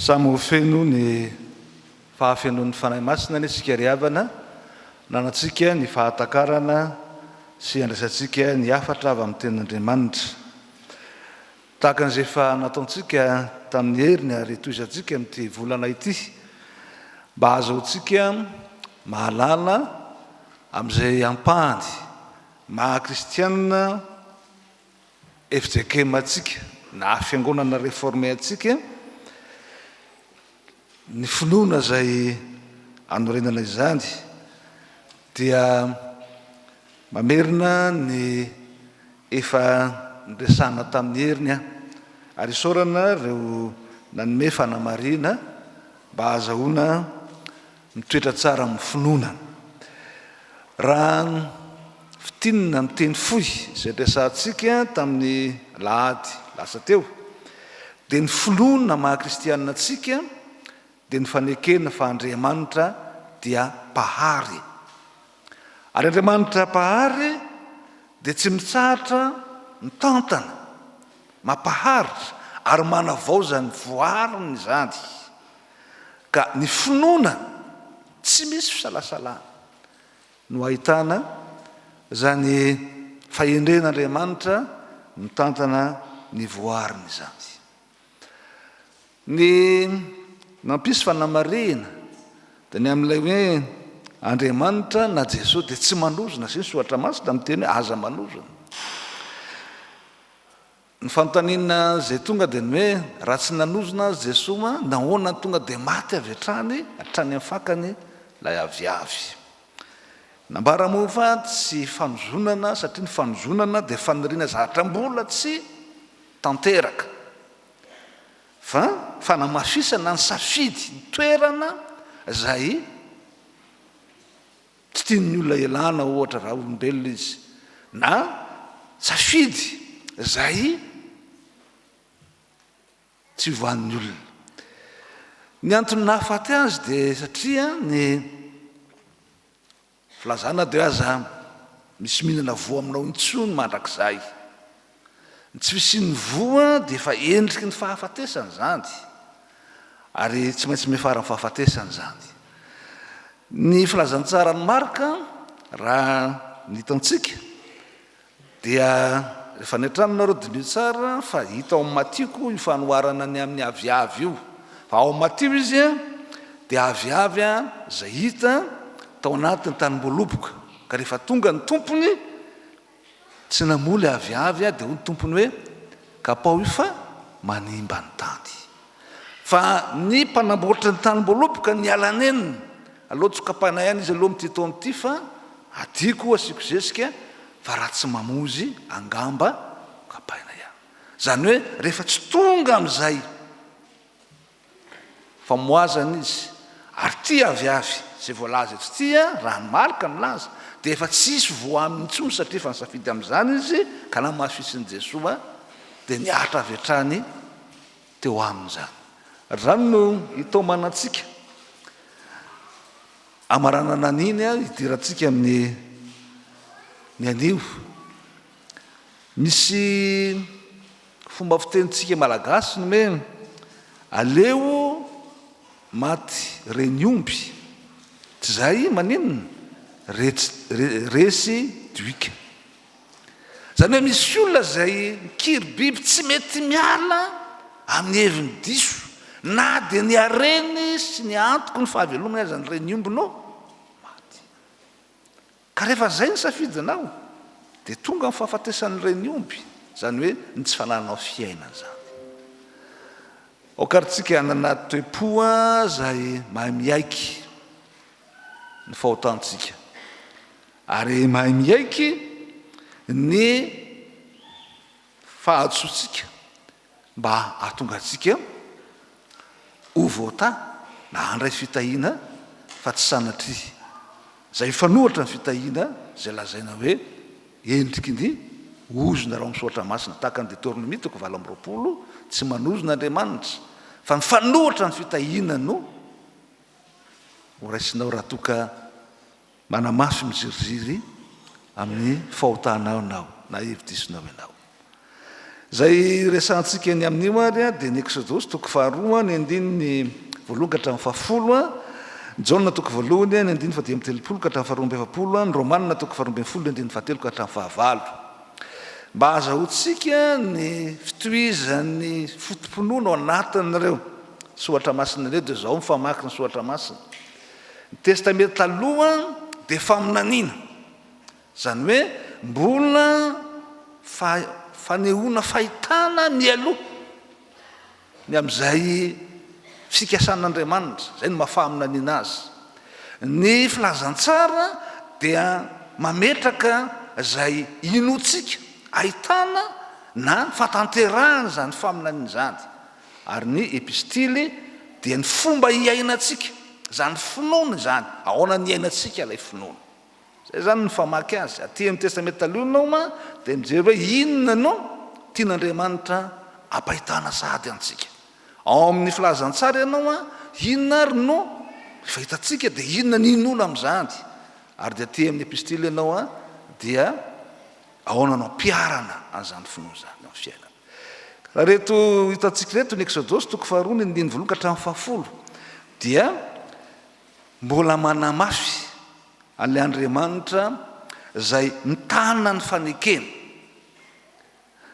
Samy ho feno ny fahafenoan'ny Fanahy Masina anie isika ry havana, ananantsika ny fahatakarana sy andraisantsika ny hafatra avy amin'ny Tenin'Andriamanitra. Tahaka an'izay efa nataontsika tamin'ny heriny ary tohizantsika amin'ity volana ity, mba hahazahoantsika mahalala amin'izay ampahany maha kristiana fjkm antsika na fiangonana reforme antsika, ny finoana izay anorenana izany dia mamerina ny efa niresahana tamin'ny heriny aho ary isaorana ireo nanome fanamarihina mba hahazahoana mitoetra tsara amin'ny finoana. Raha fintinina amin'ny teny fohy izay niresahantsika tamin'ny alahady lasa teo dia ny finoana maha kristianina antsika dia ny fanekena fa Andriamanitra dia Mpahary. Ary Andriamanitra Mpahary dia tsy mitsahatra mitantana, mampaharitra ary manavao izany voariny izany. Ka ny finoana tsy misy fisalasalana no ahitana izany fahendren'Andriamanitra mitantana ny voariny izany. Ny nampisy fanamarihina dia ny amin'ilay hoe Andriamanitra na Jesoa dia tsy manozona, izay ny soratra masina miteny hoe aza manozona. Ny fanontaniana izay tonga dia ny hoe raha tsy nanozona azy Jesoa nahoana no tonga dia maty avy hatrany hatrany amin'ny fakany ilay aviavy. Nambara moa fa tsy fanozonana satria ny fanozonana dia faniriana zavatra mbola tsy tanteraka. Fa fanamafisana ny safidy, ny toerana izay tsy tian'ny olona ialana ohatra raha olombelona izy, na safidy izay tsy hovan'ny olona. Ny antony nahafaty azy dia satria ny Filazana dia hoe aza misy mihinana voa aminao intsony mandrakizay. Ny tsy fisian'ny voa dia efa endriky ny fahafatesana izany, ary tsy maintsy miafara amin'ny fahafatesana izany. Ny filazantsaran'i Marka, raha ny hitantsika, Dia rehefa any an-trano nareo diniho tsara fa hita ao amin'ny Matio koa io fanoharana ny amin'ny aviavy io. Fa ao amin'ny Matio izy dia aviavy izay hita tao anatin'ny tanimboaloboka. Ka rehefa tonga ny tompony, tsy namoly aviavy dia hoy ny tompony hoe, kapao io fa manimba ny tany. Fa ny mpanamboatra ny tanimboaloboka niala nenina, aleo tsy kapaina ihany izy aloha amin'ity taona ity fa adiko asiako zezika fa raha tsy mamonjy angamba kapaina ihany. Izany hoe rehefa tsy tonga amin'izay famoazana izy ary tia aviavy izay voalaza eto ity raha ny marika milaza dia efa tsy hisy voa aminy intsony satria efa nisafidy amin'izany izy ka namafisin'i Jesoa dia nihatra avy hatrany teo aminy izany. Ary izany no hitaomana antsika hamaranana an'iny hidirantsika amin'ny ny anio. Misy fomba fitenintsika malagasy ny hoe aleo maty reny omby, tsy izay maninona, resy doika. Izany hoe misy olona izay mikiry biby tsy mety miala amin'ny heviny diso na dia ny hareny sy ny antoky ny fahavelomany aza ny reniomby no maty. Ka rehefa izay ny safidinao dia tonga ny fahafatesan'ny reniomby, izany hoe ny tsy fanananao fiainana izany. Aoka ary tsika hanana toe-po izay mahay miaiky ny fahotantsika. Ary mahay miaiky ny fahadisoantsika mba hahatonga antsika ho voatahy na handray fitahiana fa tsy sanatria izay mifanohitra ny fitahiana izay lazaina hoe endriky ny ozona raha ao amin'ny soratra masina tahaka ny Deteronomia toko 28 tsy manozona Andriamanitra fa mifanohitra ny fitahiana no ho raisinao raha toa ka Manamafy miziriziry amin'ny fahotanao ianao na hevi-disonao ianao. Izay resahantsika ny amin'io ary dia ny Eksodosy toko faharoa ny andininy voalohany ka hatramin'ny fahafolo, ny Jaona toko voalohany ny andininy fahadimy amby telopolo ka hatramin'ny faharoa amby efapolo, ny Romana toko faharoa ambin'ny folo ny andininy fahatelo ka hatramin'ny fahavalo. Mba hahazahoantsika ny fitohizan'ny foto-pinoana ao anatin'ireo soratra masina ireo dia izao mifamaky ny soratra masina. Ny Testamenta Taloha dia faminaniana. Izany hoe mbola fanehoana fahitana mialoha ny amin'izay fikasan'Andriamanitra, izay no maha faminaniana azy. Ny filazantsara dia mametraka izay inoantsika, ahitana na fahatanterahana izany faminaniana izany. Ary ny epistily dia ny fomba iainantsika izany finoana izany, ahoana ny iainantsika ilay finoana. Izay izany ny famaky azy. Aty amin'ny Testamenta Taloha ianao ma dia mijery hoe inona no tian'Andriamanitra ampahitana sahady antsika. Ao amin'ny Filazantsara ianao a, inona ary no efa hitantsika dia inona ny inoana amin'izany. Ary dia aty amin'ny Epistily ianao a, dia ahoana no ampiharana an'izany finoana izany amin'ny fiainana. Raha ireto hitantsika ireto ny Eksodosy toko faharoa ny andininy voalohany ka hatramin'ny fahafolo dia mbola manamafy an'ilay Andriamanitra izay mitana ny fanekeny.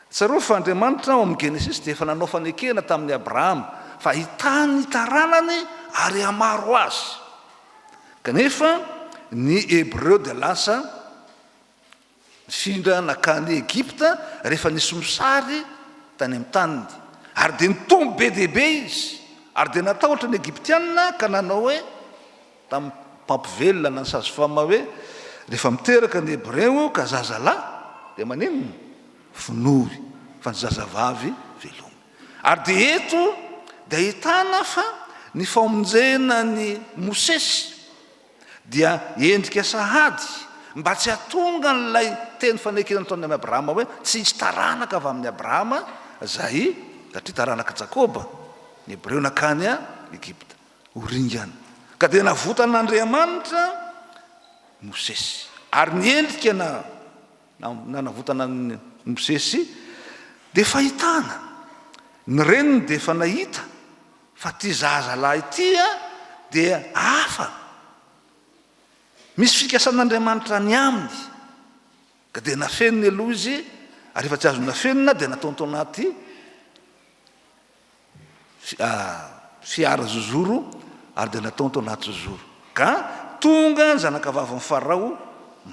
Tsarovy fa Andriamanitra ao amin'ny Genesisy dia efa nanao fanekena tamin'i Abrahama fa hitahy ny taranany ary hamaro azy. Kanefa ny Hebreo dia lasa Nifindra nankany Egypta rehefa nisy mosary tany amin'ny taniny. Ary dia nitombo be dia be izy. Ary dia natahotra ny Egyptiana ka nanao hoe tamin'ny mpampivelona na ny sage-femme hoe, Rehefa miteraka ny Hebreo ka zazalahy, dia maninona? Vonoy, fa ny zazavavy velomy. Ary dia eto dia ahitana fa ny famonjena an'i Mosesy dia endrika sahady mba tsy hahatonga an'ilay teny fanekena nataony amin'i Abrahama hoe tsy hisy taranaka avy amin'i Abrahama izay, satria taranak'i Jakoba ny Hebreo nankany Egypta, ho ringana. Ka dia navotan'Andriamanitra Mosesy. Ary ny endrika na nanavotana an'i Mosesy dia fahitana. Ny reniny dia efa nahita Fa ity zaza lahy ity dia hafa. Misy fikasan'Andriamanitra any aminy. Ka dia nafeniny aloha izy, ary rehefa tsy azo nafenina dia nataony tao anaty fiara zozoro, ary dia nataony tao anaty zozoro. Ka tonga ny zanakavavin'i Farao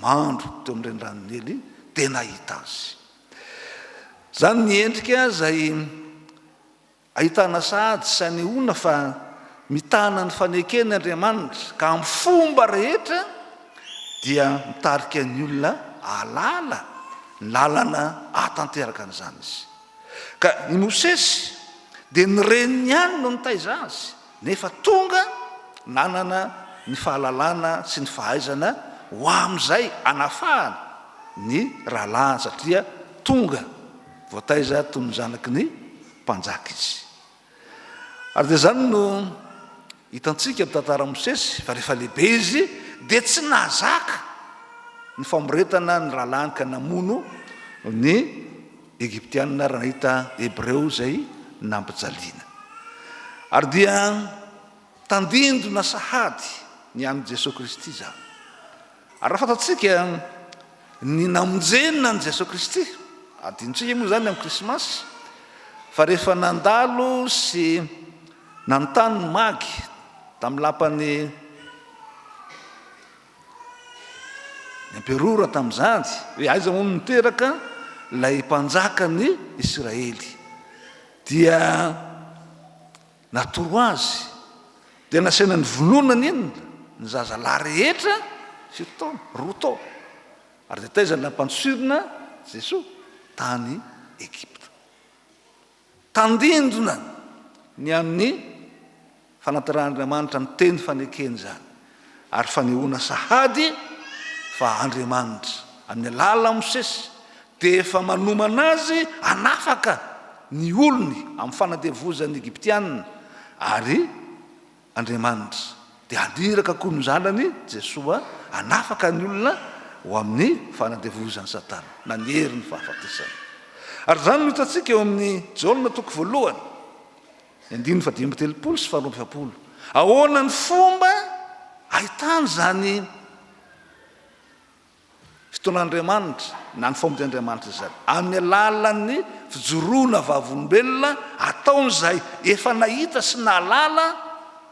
mandro teo amin'ny reniranon'i Neily, dia nahita azy. Izany ny endrika izay Ahitana sahady sy anehoana fa mitana ny fanekeny Andriamanitra ka amin'ny fomba rehetra dia mitarika ny olona hahalala ny lalana hahatanteraka an'izany Izy. Ka i Mosesy dia ny reniny ihany no nitaiza azy nefa tonga nanana ny fahalalana sy ny fahaizana ho amin'izay hanafahana ny rahalahiny satria tonga voataiza toy ny zanaky ny mpanjaka izy. Ary dia izany no hitantsika amin'ny tantaran'i Mosesy, fa rehefa lehibe izy dia tsy nahazaka ny famoretana ny rahalahiny ka namono ny Egyptiana raha nahita Hebreo izay nampijaliana. Ary dia tandindona sahady ny amin'i Jesoa Kristy izany. Ary raha fantatsika ny namonjena an'i Jesoa Kristy, adinontsika moa izany amin'ny Krismasy, fa rehefa nandalo sy nanontany ny Magy tamin'ny lapan'ny ny emperora tamin'izany, hoe aiza moa no niteraka ilay mpanjakan'ny Isiraely, dia Natoro azy, dia nasaina novonoina ny inona? Ny zazalahy rehetra firy taona? Roa taona. Ary dia taiza no nampandosirina Jesoa? Tany Egypta. Tandindona ny amin'ny fanaterahan'Andriamanitra ny teny fanekeny izany, ary fanehoana sahady fa Andriamanitra, amin'ny alalan'i Mosesy, dia efa manomana azy hanafaka ny olony amin'ny fanandevozan'ny Egyptiana, ary Andriamanitra dia haniraka koa ny Zanany, Jesoa, hanafaka ny olona ho amin'ny fanandevozan'i Satana, na ny herin'ny fahafatesana. Ary izany no hitantsika eo amin'ny Jaona toko voalohany, ny andininy fahadimy amby 30 sy faharoa amby 40. Ahoana ny fomba ahitana izany fotoan'Andriamanitra na ny famonjen'Andriamanitra izany? Amin'ny alalan'ny fijoroana vavolombelona ataon'izay efa nahita sy nahalala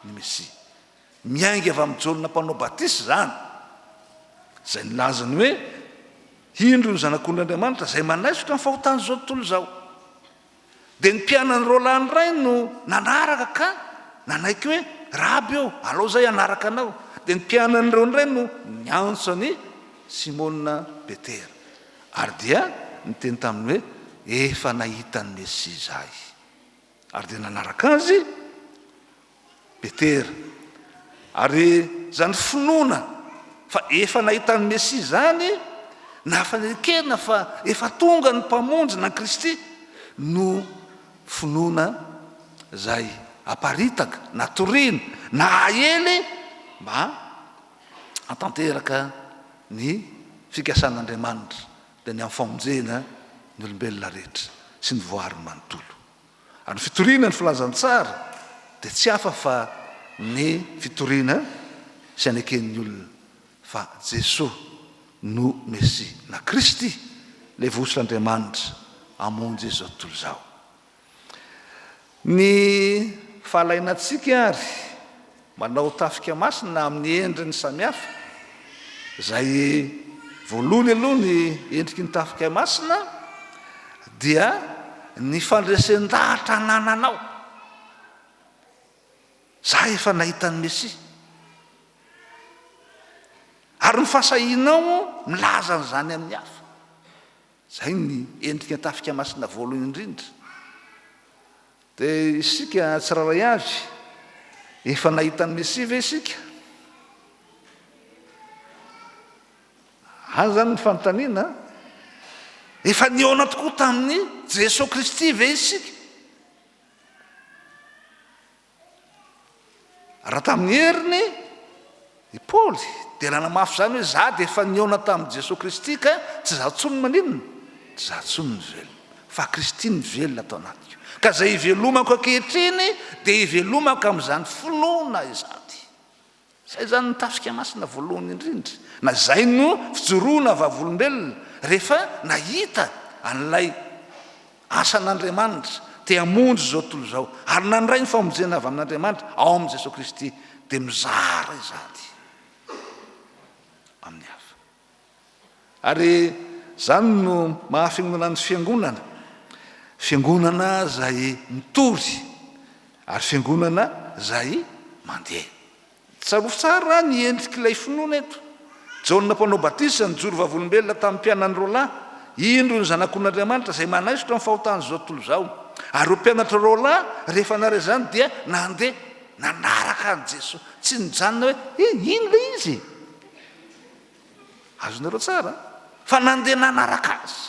ny Mesia. Miainga avy amin'i Jaona Mpanao Batisa izany, izay nilaza ny hoe, Indro ny Zanak'ondrin'Andriamanitra izay manaisotra ny fahotan'izao tontolo izao. Dia ny mpianany roalahy indray no nanaraka ka nanaiky hoe, Raby ô, alao izahay hanaraka anao. Dia ny mpianany ireo indray no niantso an'i Simona Petera, ary dia niteny taminy hoe, Efa nahita ny Mesia izahay. Ary dia nanaraka azy Petera. Ary izany finoana fa efa nahita ny Mesia izany, na fanekena fa efa tonga ny Mpamonjy na Kristy, no finoana izay aparitaka na torina na aely mba hatanteraka ny fikasan'Andriamanitra, dia ny amin'ny famonjena ny olombelona rehetra sy ny voariny manontolo. Ary ny fitoriana ny filazantsara dia tsy hafa fa ny fitoriana sy aneken'ny olona fa Jesoa no Mesia na Kristy, ilay vohosotr'Andriamanitra hamonjy izao tontolo izao. Ny fahalainantsika ary Manao tafika masina amin'ny endriny samihafa, izay voalohany aloha ny endriky ny tafika masina dia ny fandresen-dahatra anananao. Za efa nahita ny Mesia. Ary ny fahasahianao milaza an'izany amin'ny hafa. Izay ny endrika tafika masina voalohany indrindra. Dia isika tsirairay avy, efa nahita ny Mesia ve isika? Any izany ny fanontaniana. Efa nihaona tokoa tamin'i Jesoa Kristy ve isika? Raha tamin'ny heriny i Paoly dia nanamafy izany hoe za dia efa nihaona tamin'i Jesoa Kristy ka tsy izaho intsony no maninona? Tsy izaho intsony no velona fa Kristy no velona ato anatiko. Ka izay ivelomako ankehitriny dia ivelomako amin'izany finoana izany. Izay izany ny tafika masina voalohany indrindra, na izay no fijoroana vavolombelona rehefa nahita an'ilay asan'Andriamanitra te hamonjy izao tontolo izao ary nandray ny famonjena avy amin'Andriamanitra ao amin'i Jesoa Kristy dia mizara izany amin'ny hafa. Ary izany no maha fiangonana ny fiangonana, fiangonana izay mitory ary fiangonana izay mandeha. Tsarovy tsara ny endrik'ilay finoana eto. Jaona Mpanao Batisa nijoro vavolombelona tamin'ny mpianany roalahy, Indro ny Zanak'olon'Andriamanitra izay manaisotra ny fahotan'izao tontolo izao. Ary ireo mpianatra roalahy rehefa nahare izany dia nandeha nanaraka an'i Jesoa. Tsy nijanona hoe, He, iny ilay izy e! Azonareo tsara fa nandeha nanaraka azy.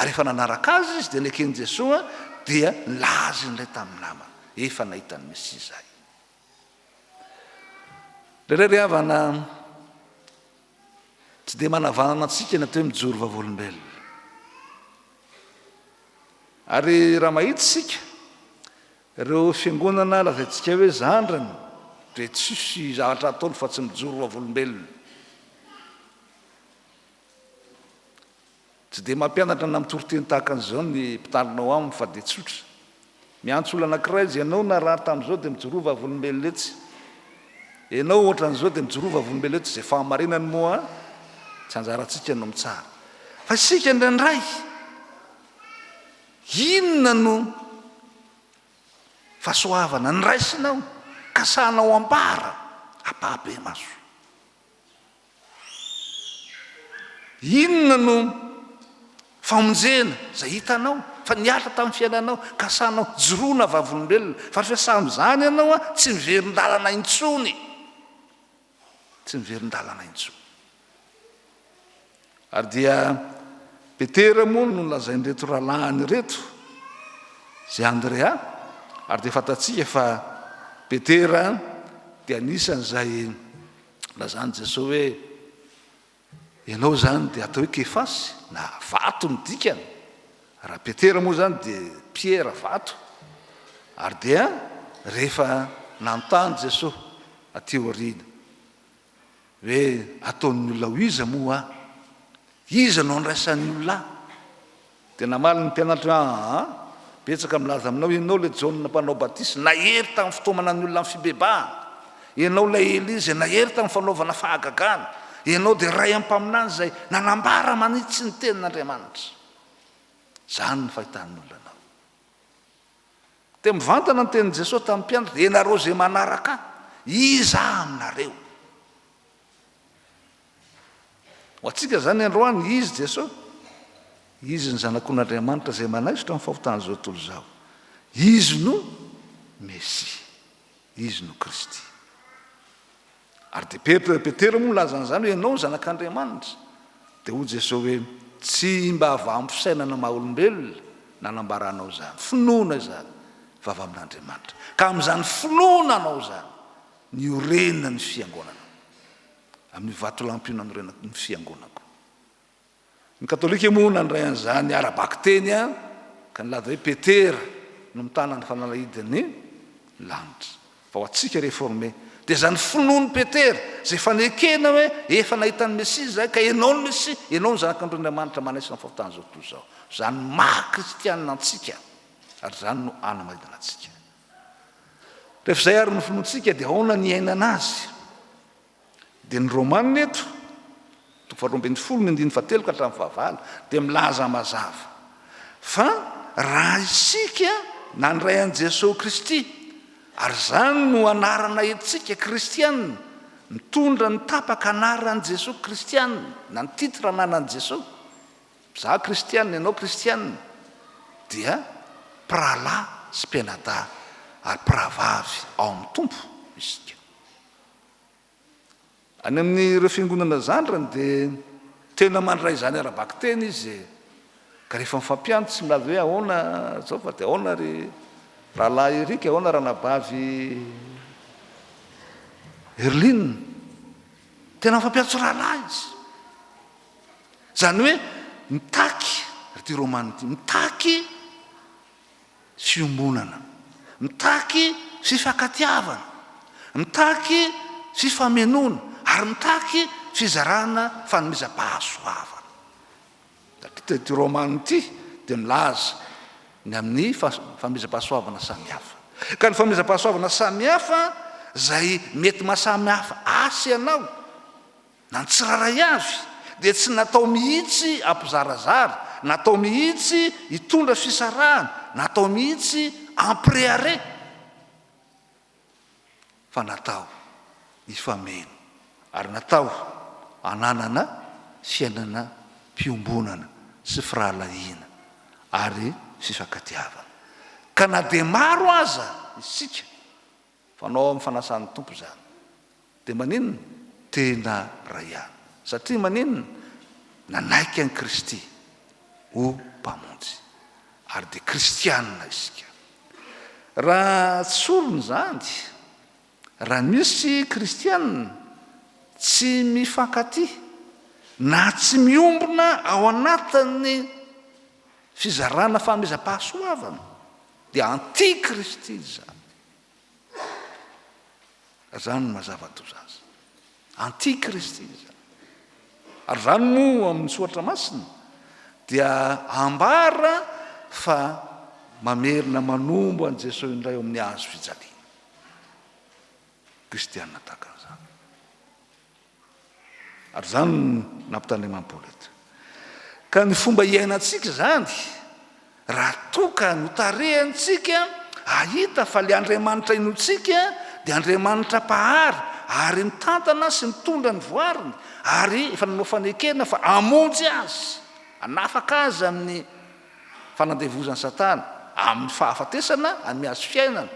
Ary efa nanaraka azy izy dia neken'i Jesoa dia nilaza indray tamin'ny namany, efa nahita ny Mesia izahay. Indraindray ry havana, tsy dia manavanana antsika ny atao hoe mijoro vavolombelona. Ary raha mahita isika, Ireo fiangonana lazaintsika hoe zandriny dia tsisy zavatra ataony fa tsy mijoro vavolombelona. Tsy dia mampianatra na mitory teny tahaka an'izao ny mpitarina ao aminy fa dia tsotra. Miantso olona anankiray izy, ianao narary tamin'izao dia mijoroa vavolombelona etsy. Ianao ohatran'izao dia mijoroa vavolombelona etsy. Izay fahamarinany moa tsy anjarantsika no mitsara. Fa isika indraindray Inona no fahasoavana niraisinao ka sahanao ambara ampahibemaso? Inona no famonjena izay hitanao fa nihatra tamin'ny fiainanao ka sahanao joroana vavolombelona fa rehefa sahy amin'izany ianao tsy miverin-dalana intsony? Tsy miverin-dalana intsony. Ary dia Petera moa no nolazain'ireto rahalahiny ireto, izay Andrea, ary dia fantatsika fa Petera dia anisan'izay lazan'i Jesoa hoe. Ianao izany dia atao hoe Kefasy, na vato ny dikany. Raha Petera moa izany dia Piera, vato. Ary dia rehefa nanontany Jesoa aty aoriana hoe ataon'ny olona ho iza moa aho? Iza no andraisan'ny olona ahy? Dia namaly ny mpianatra hoe, Aa, betsaka milaza aminao, ianao ilay Jaona Mpanao Batisa, nahery tamin'ny fitaomana ny olona amin'ny fibebahana. Ianao ilay Elia izay nahery tamin'ny fanaovana fahagagana. Ianao dia iray amin'ny mpaminany izay nanambara manitsy ny tenin'Andriamanitra. Izany no fahitan'ny olona anao. Dia mivantana ny tenin'i Jesosy tamin'ny mpianatra, Ianareo izay manaraka Ahy, iza Aho aminareo? Ho antsika izany androany, Izy Jesosy. Izy ny Zanak'ondrin'Andriamanitra izay manaisotra ny fahotan'izao tontolo izao. Izy no Mesia. Izy no Kristy. Ary dia Petro, Petera moa nilaza an'izany hoe ianao no Zanak'Andriamanitra. Dia hoy Jesosy hoe, tsy mba avy amin'ny fisainana maha olombelona nanambaranao izany. Finoana izany fa avy amin'Andriamanitra. Ka amin'izany finoana anao izany, niorenana ny fiangonana. Amin'io vatolampy io nanorenako ny fiangonako. Ny katolika moa nandray an'izany ara-bakiteny ka nilaza hoe Petera no mitana ny fanalahidin'ny lanitra. Fa ho antsika reforme dia izany finoan'i Petera izay fanekena hoe efa nahita ny Mesia izahay ka ianao no Mesia, ianao no Zanak'Andriamanitra manaisa ny fahotan'izao tontolo izao. Izany maha kristianina antsika ary izany no anamarinana antsika. Rehefa izay ary ny finoantsika dia ahoana ny iainana azy? Dia ny Romana eto, toko faharoa 12 ny andininy fahatelo ka hatramin'ny fahavalo, dia milaza mazava fa raha isika nandray an'i Jesoa Kristy, ary izany no anarana entintsika kristiana, mitondra ny tapaka anaran'i Jesoa kristiana, na ny titre ananan'i Jesoa, Izaho kristiana, ianao kristiana, dia mpirahalahy sy mpianadahy ary mpirahavavy ao amin'ny Tompo isika. Any amin'ireo fiangonana zandriny dia tena mandray izany ara-bakiteny izy e. Ka rehefa mifampiantso tsy milaza hoe ahoana izao fa dia ahoana ry rahalahy Eric, ahoana ranabavy Herline. Tena mifampiantso rahalahy izy. Izany hoe mitaky, ry ity Romana ity, mitaky fiombonana, mitaky fifankatiavana, mitaky fifamenoana ary mitaky fizarana fanomezam-pahasoavana. Satria ity Romana ity dia milaza ny amin'ny fanomezam-pahasoavana samihafa. Ka ny fanomezam-pahasoavana samihafa izay mety mahasamihafa ahy sy ianao Na ny tsirairay avy dia tsy natao mihitsy hampizarazara, natao mihitsy hitondra fisarahana, natao mihitsy hampirehareha, fa natao hifameno ary natao hananana fiainana mpiombonana sy firahalahiana ary fifankatiavana. Ka na dia maro aza isika Fanao amin'ny fanasan'ny Tompo izany. Dia maninona? Tena ray ihany. Satria maninona? Nanaiky an'i Kristy ho Mpamonjy. Ary dia kristianina isika. Raha tsorina izany, raha misy kristianina tsy mifankatia na tsy miombona ao anatin'ny fizarana fanomezam-pahasoavana, dia anti-Kristy izany. Izany no maha-zava-doza azy. Anti-Kristy izany. Ary izany moa amin'ny soratra masina dia ambara fa mamerina manombo an'i Jesosy indray eo amin'ny hazo fijaliana. Kristiana tahaka an'izany. Ary izany no nampitandreman'i Paoly eto. Ka ny fomba iainantsika izany, raha toa ka notarihantsika hahita fa ilay Andriamanitra inoantsika dia Andriamanitra Mpahary ary mitantana sy mitondra ny voariny ary efa nanao fanekena fa hamonjy azy, hanafaka azy amin'ny fanandevozan'i Satana, amin'ny fahafatesana, hanome azy fiainana,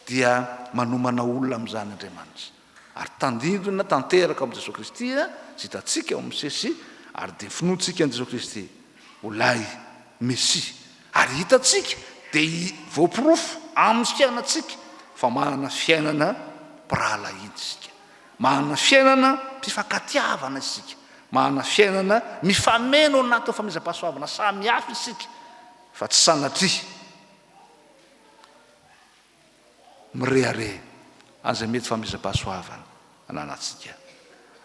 dia manomana olona amin'izany Andriamanitra. Ary tandindona tanteraka ao amin'i Jesoa Kristy izay hitantsika ao amin'ny Mosesy, ary dia finoantsika an'i Jesoa Kristy ho ilay Mesia. Ary hitantsika, dia voaporofo amin'ny fiainantsika fa manana fiainana mpirahalahiana isika, manana fiainana mpifankatiavana isika, Manana fiainana mifameno ao anatin'ny famehezam-pahasoavana samihafa isika fa tsy sanatria mirehareha an'izay mety famehezam-pahasoavana ananantsika.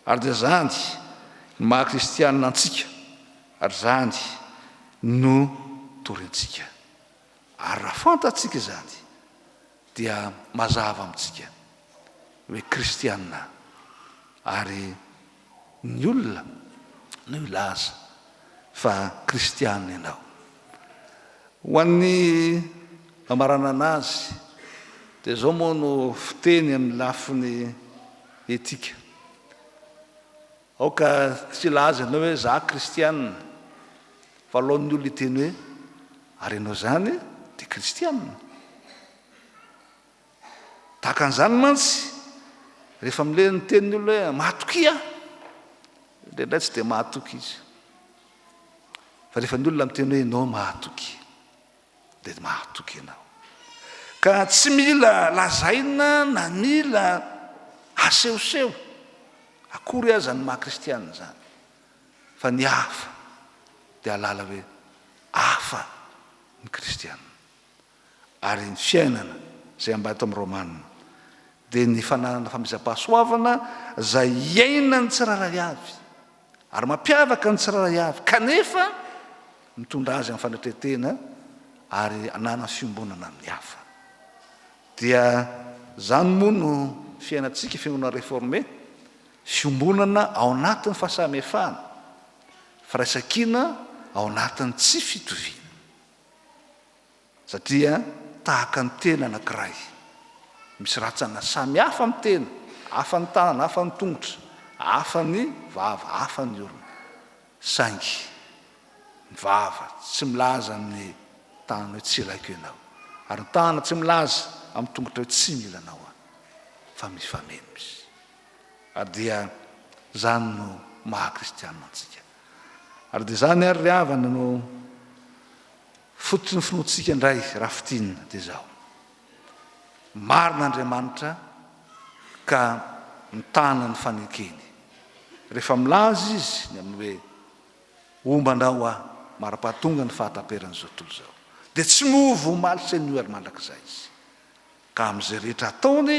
Ary dia izany no maha kristianina antsika ary izany no torintsika. Ary raha fantatsika izany dia mazava amintsika hoe kristiana ary ny olona no hilaza fa kristiana ianao. Ho an'ny famaranana azy dia izao moa no fiteny amin'ny lafiny etika. Aoka tsy hilaza ianao hoe za kristiana fa alao ny olona hiteny hoe ary ianao izany dia kristiana. Tahaka an'izany mantsy, rehefa mile niteny ny olona hoe matokia aho, indraindray tsy dia mahatoky izy. Fa rehefa ny olona miteny hoe ianao mahatoky, dia mahatoky ianao. Ka tsy mila lazaina na mila asehoseho akory aza ny maha kristianina izany. Fa ny hafa dia hahalala hoe hafa ny kristianina. Ary ny fiainana izay ambara eto amin'ny Romana dia ny fananana famizam-pahasoavana izay iainan'ny tsirairay avy ary mampiavaka ny tsirairay avy kanefa mitondra azy amin'ny fanetren-tena ary ananany fiombonana amin'ny hafa. Dia izany moa no fiainantsika fiangonana réformée, fiombonana ao anatin'ny fahasamihafana, firaisankina ao anatin'ny tsy fitoviana. Satria tahaka ny tena anankiray, misy rantsana samy hafa amin'ny tena, hafa ny tanana, hafa ny tongotra, hafa ny vava, hafa ny orona. Saingy ny vava tsy milaza amin'ny tanana hoe tsy ilaiko ianao, ary ny tanana tsy milaza amin'ny tongotra hoe tsy mila anao aho, fa mifameno izy. Ary dia izany no maha kristianina antsika. Ary dia izany ary ry havana no fototry ny finoantsika indray raha fintinina dia izao, marina Andriamanitra ka mitana ny fanekeny. Rehefa milaza Izy ny amin'ny hoe homba anao Aho mara-pahatonga ny fahataperan'izao tontolo izao, dia tsy miova omaly sy anio ary mandrakizay Izy. Ka amin'izay rehetra ataony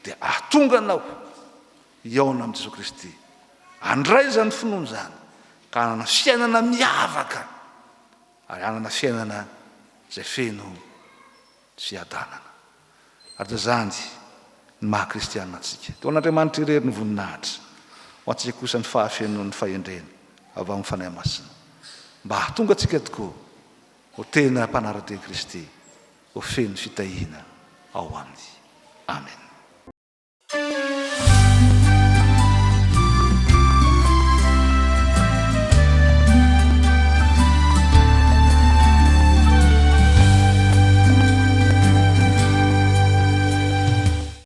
dia hahatonga anao hihaona amin'i Jesoa Kristy, handray izany finoana izany ka hanana fiainana miavaka ary hanana fiainana izay feno fiadanana. Ary dia izany ny maha kristiana antsika. Dia ho an'Andriamanitra irery ny voninahitra, ho antsika kosa ny fahafenoan'ny fahendrena avy amin'ny Fanahy Masina, mba hahatonga antsika tokoa ho tena mpanara-dia an'i Kristy, ho feno fitahiana ao aminy. Amen.